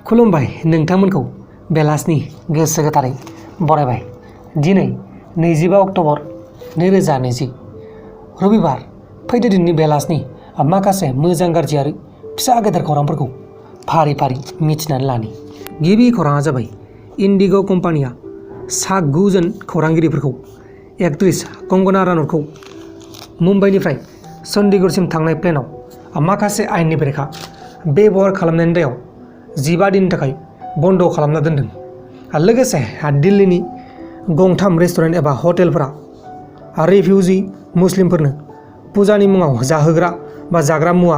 खुलुमबाय नोंथांमोनखौ बेलासिनि गोसो गोथारै बरायबाय। दिनै 25 अक्ट'बर 2020 रबिबार। फैदो दिनैनि बेलासिनि माखासे मोजां गाज्रि आरो फिसा गेदेर खौरांफोरखौ फारि फारि मिथिनानै लानि। गिबि खौराङा जाबाय इन्डिग' कम्पानिया सा 9 जन खौरांगिरिफोरखौ एक्ट्रेस कंगना रानौतखौ मुम्बाइनिफ्राय चन्डीगढ़सिम थांनाय प्लेनाव माखासे आयेननि बेरेखा बेबहार खालामनायनि दायाव 15 दिननि थाखाय बन्द' खालामना दोनदों। लोगोसे दिल्लीनि गंथाम रेस्टुरेन्ट एबा हटेलफोरा रिफिउजि मुस्लिमफोरनो फुजानि मुङाव जाहोग्रा बा जाग्रा मुवा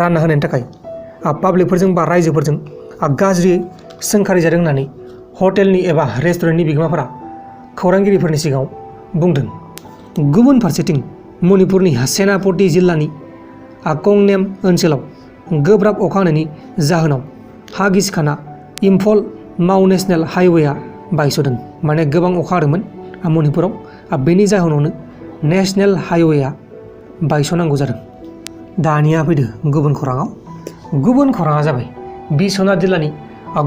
रानना होनायनि थाखाय पाब्लिकफोरजों बा रायजोफोरजों गाज्रियै सोंखारि जादों होननानै हटेलनि एबा रेस्टुरेन्टनि बिगोमाफोरा खौरांगिरिफोरनि सिगाङाव बुंदों। गुबुन फारसेथिं मणिपुरनि सेनापति जिल्लानि कंगनेम ओनसोलाव गोब्राब अखा हानायनि जाहोनाव हा गिसिखाना इम्फल माउ नेशनेल हाइवेआ बायस'दों। माने गोबां अखा हादोंमोन मणिपुराव, बेनि जाहोनावनो नेशनेल हाइवेआ बायस'नांगौ जादों। दानिया फैदो गुबुन खौराङाव। गुबुन खौराङा जाबाय बिश्वनाथ जिल्लानि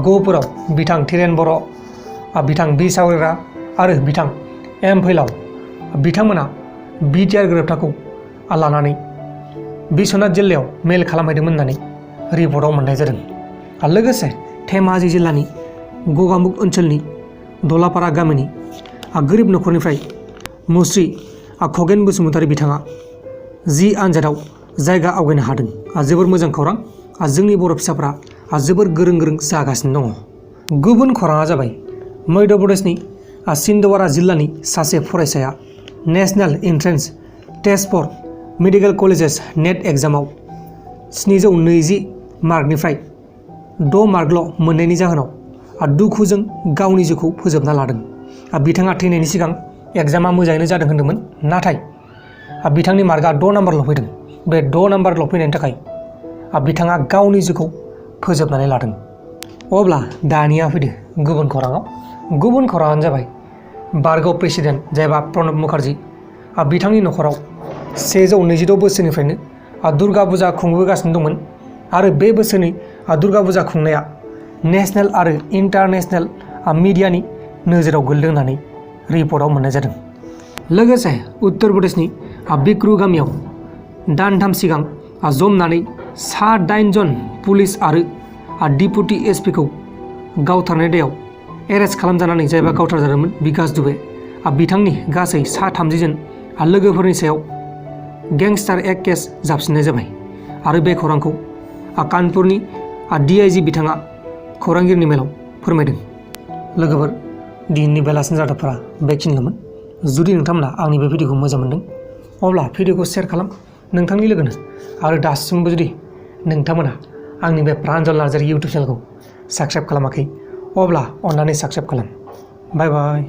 गहपुराव बिथां धीरेन बर', बिथां बि सावरायग्रा आरो बिथां एम फैलाव बिथांमोना बिटिआर गोरोबथाखौ लानानै बिश्वनाथ जिल्लायाव मेल खालामहैदोंमोन होननानै रिपर्टआव मोननाय जादों। लोगोसे धेमाजि जिल्लानि गगामुख ओनसोलनि दलापारा गामिनि गोरिब न'खरनिफ्राय मुस्रि खगेन बसुमतारी बिथाङा जि आनजादाव जायगा आवगायनो हादों। जोबोर मोजां खौरां। जोंनि बर' फिसाफ्रा जोबोर गोरों जागासिनो दङ। गुबुन खौराङा जाबाय मध्य प्रदेशनि छिन्दवाड़ा जिल्लानि सासे फरायसाया national entrance test for medical colleges NEET एग्जामाव 720 मार्कनिफ्राय 6 मार्कल' मोननायनि जाहोनाव दुखुजों गावनि जिउखौ फोजोबना लादों। बिथाङा थैनायनि सिगां एग्जामा मोजाङैनो जादों होनदोंमोन, नाथाय बिथांनि मार्कआ 6 नाम्बारल' फैदों। बे 6 नाम्बारल' फैनायनि थाखाय बिथाङा गावनि जिउखौ फोजोबनानै लादों। अब्ला दानिया फैदो गुबुन खौराङाव। गुबुन खौराङानो जाबाय बारग' प्रेसिडेन्ट जायबा प्रणब मुखार्जी बिथांनि न'खराव 126 बोसोरनिफ्रायनो दुर्गा फुजा खुंबोगासिनो दंमोन आरो बे बोसोरनि दुर्गा फुजा खुंनाया नेशनेल आरो इन्टारनेशनेल मिडियानि नोजोराव गोलैदों होननानै रिपर्टआव मोननाय जादों। लोगोसे उत्तर प्रदेशनि बिक्रू गामियाव दानथाम सिगां जमनानै 8 जन पुलिस आरो डिपुटि एसपिखौ गावथारनाय दायाव एरेस्ट खालामजानानै जायबा गावथारजादोंमोन बिकास दुबे बिथांनि गासै 30 जन लोगोफोरनि सायाव गेंस्टार एक्ट केस जाबसिननाय जाबाय। आरो बे खौरांखौ कानपुरनि DIG बिथाङा खौरांगिरिनि मेलाव फोरमायदों। लोगोफोर, दिनैनि बेलासिनि रादाबफोरा बेखिनिल'मोन। जुदि नोंथांमोना आंनि बे भिडिअखौ मोजां मोनदों अब्ला भिडिअखौ शेयार खालाम नोंथांनि लोगोनो। आरो दासिमबो जुदि नोंथांमोना आंनि बे प्रान्जल नार्जारि इउटुब चेनेलखौ साबस्क्राइब खालामाखै अब्ला अन्नानै साबस्क्राइब खालाम। बाय बाय।